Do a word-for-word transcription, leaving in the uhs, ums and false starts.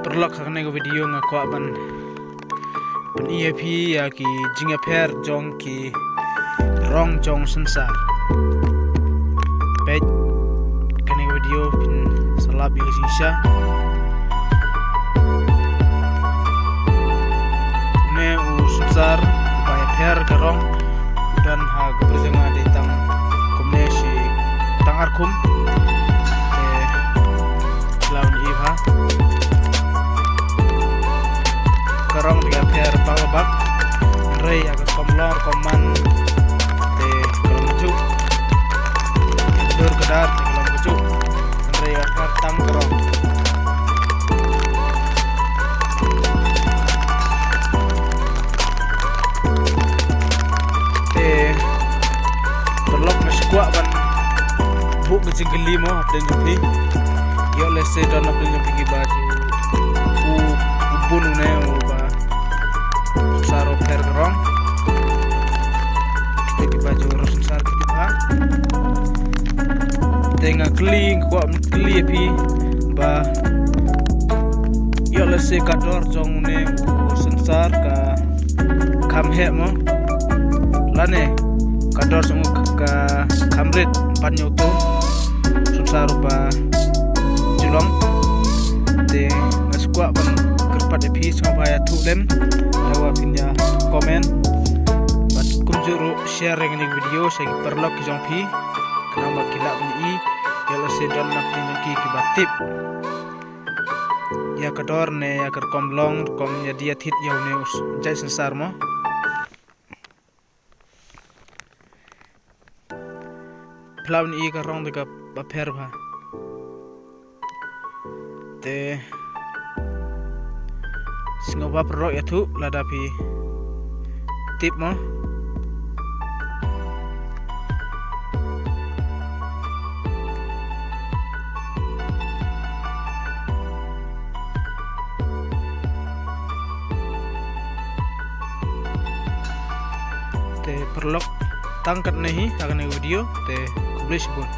Paralok, ha kane ka video nga kwah ban pyni ïa phi ïa ki jingïapher jong ki rong jong synsar. Peit kane ka video phin sa lap ïa ka jingshisha. Une u synsar ba ïapher ka rong u don ha ka pyrjanga dei tang kumne shi tang arkhum. Te la un i bha. Ka rong te ka pher bak bak. Hynrei ïa ka kom long kom man te ka long ka juk. Dur ka dar te ka long ka juk. Hynrei ïa ka pher tang ka rong. Te paralok, nga sngewkwah ban buh ka jingkylli mo hapdeng jong phi. Ïoh lehse don hapdeng jong phi kiba ju u, u bun une uba synsar u pher ka rong. Te kiba ju rong synsar ki bha. Te nga kylli, nga kwah kylli ïa phi ba ïoh lehse ka dor jong une u synsar ka kham heh mo, lane ka dor jong u ka kham rit ban ïoh to synsar ba ju long. Te nga sngewkwah ban kyrpad ïa phi, sngewbha ïathuh lem, dawa phin ïa comment bad kumjuh ruh share ïa kane ka video sha ki paralok ki jong phi, khnang ba ki lah ban i, ïoh lehse don na pdeng jong ki kiba tip ïa ka dor ne ïa ka rukom long, rukom ïa die ïa thied ïa une u jait synsar mo. Phi lah ban i ka rong te kaba pher bha. Te sngewbha paralok ïathuh lada phi tip mo. Te paralok, tang katne hi ha kane ka video, te khublei shibun.